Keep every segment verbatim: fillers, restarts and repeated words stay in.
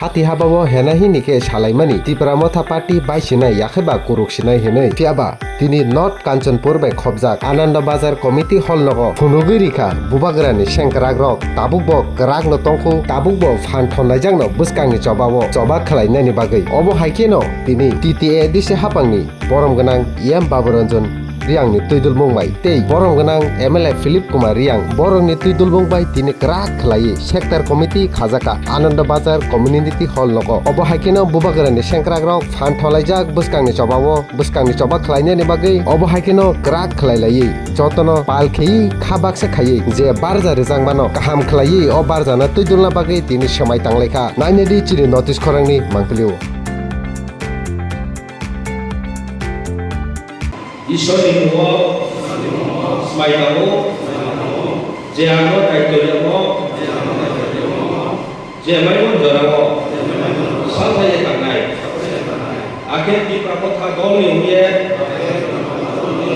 Hati habao hena hini khe salaimani Tipra Motha Party bai sinai yakheba kuruk sinai hinwi. Phiyaba tini North Kanchanpur bai khobjak Ananda Bazar Committee Hall nogo phunugwi rikha Bubagrani sengkrakrok tabukbo kwrakno tongkhu, tabukbo phan thonlaijakno bwskangni chobao choba khwlainani bagwi. Obo hai kheno tini T T A D C haphangni borom gwnang E M Baburanjan Riangni twi dulbung bai tei borom gwnang M L A Philip Kumar Riang borokni twi dulbung bai tini kwrak khwlaiwi sector committee khajakha Ananda Bazar Community Hall nogo. Obo hai kheno Bubagrani sengkrakrok phan tholaijak bwskangni chobao bwskangni choba khwlainani bagwi obo hai kheno kwrak khwlailaiwi jotono pal khaiwi kha baksa khaiwi je barja rwjakmano kaham khwlaiwi o barjano twi dulna bagwi tini swmai tanglaikha. Nainadi chini notice khorangni mangpilio. Ishorni mungo smai tongo, je ano daityo rwmo, je maimon jorao salthaiye tangnai. Akhe Tipra Motha dolni wngye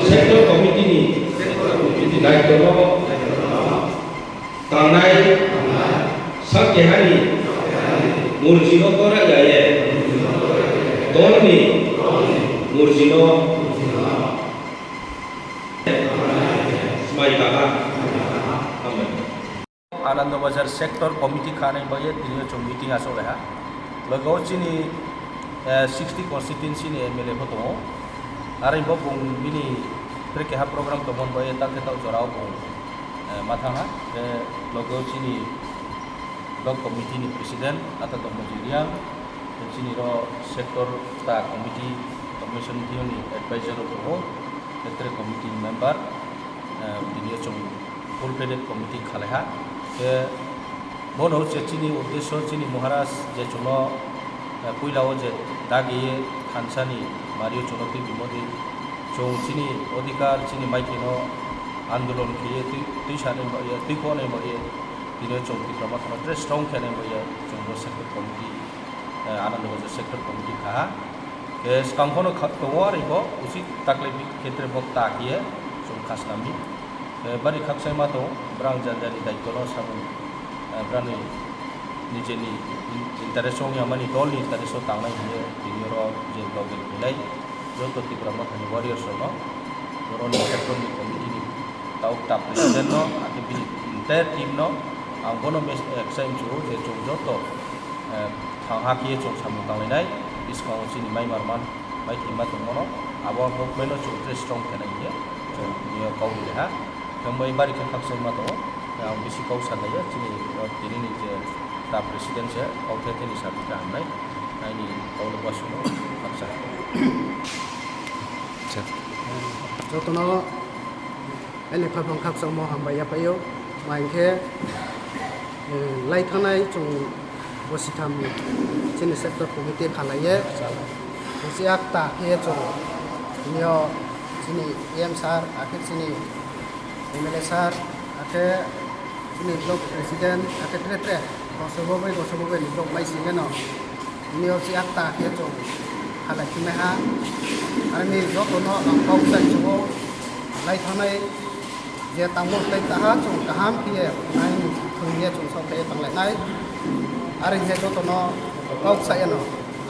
sector committee ni daityo no tangnai sak kehani murjino gora gaye, dolni murjino smai kaha. Hambai. Ananda Bazar Sector Committee khanai baye tini chwng meeting achuk leha. Logo chini, eh, sixty constituency ni M L A pho tongo. Aroni bo bung bini tre keha program tongmani baye takhe tak jorao bung eh, ma thang ha, tei logo chini block committee ni president ata tongmo Jiriang, tei chini ro sector ta committee, commission ni advisor rok tongo, tei tere committee ni member, eh, tini o chwng full fledged committee khalai ha, tei bono je chini uddesho chini Maharaj je chwngno Eh, puila o je dagiye thansani mario chwngno twi bimodi chwng chini odhikar chini maithai no andolon khiye twi, twi sanai baye, twi khonai baye, tini o chwng Tipra Motha no tre strong khenai baye, chwng bo sector committee, eh, Ananda Bazar sector committee kha. Ke swkang khono kha-, tongo ari bo usi taklai bi khetre bok ta khiye chwng khasnami. Eh, bari khakchangma tongo, brang jani jani daitwno samung, eh, brani nijeni in-, interest wngya mani dolni interest o tangnai hiye tini oro je loge phainai joto Tipra Mothani warriors rokno, boroni sector ni committee ni tauk ta president no, ake bini entire team no ang bono mes-, eh, kchai mchuo je chwng joto, eh, thang ha khiye chwng samung tanglainai, bwskango chini mai marman. Bai thwima tongmano, abo movement no chwng tre strong khenai hiye chwng tini o kok ri ha. Khe bai bari khe khakchangma tongo, ang bisi kok sa naiya, chini, o, tini ni je ta president se kok the theni sa bikha hamnai, aini kok no uansukno khaksa. Jotono Ani khaphang khakchangmo hambai yaphaio, ma hinkhe, eh, lai thangnai chwng bo sitham chini sector committee khalaiye, bo si akta khe chwng tini o chini E M sir, akhe chini M L A sir, akhe chini block president, akhe tre tre, gosok bo bai, gosok bo bai ni block lai singeno. Niyok si akta khe chwng halai thumai ha. Aroni jotono ang kok sai chwng lai thangnai je tamo tei taha chwng kaham khe nai thwngye chwng sok khe tanglainai. Aroni je jotono kok sai ano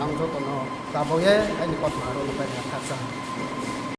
ang jotono tabok ye aini kotma rok bai thaksa.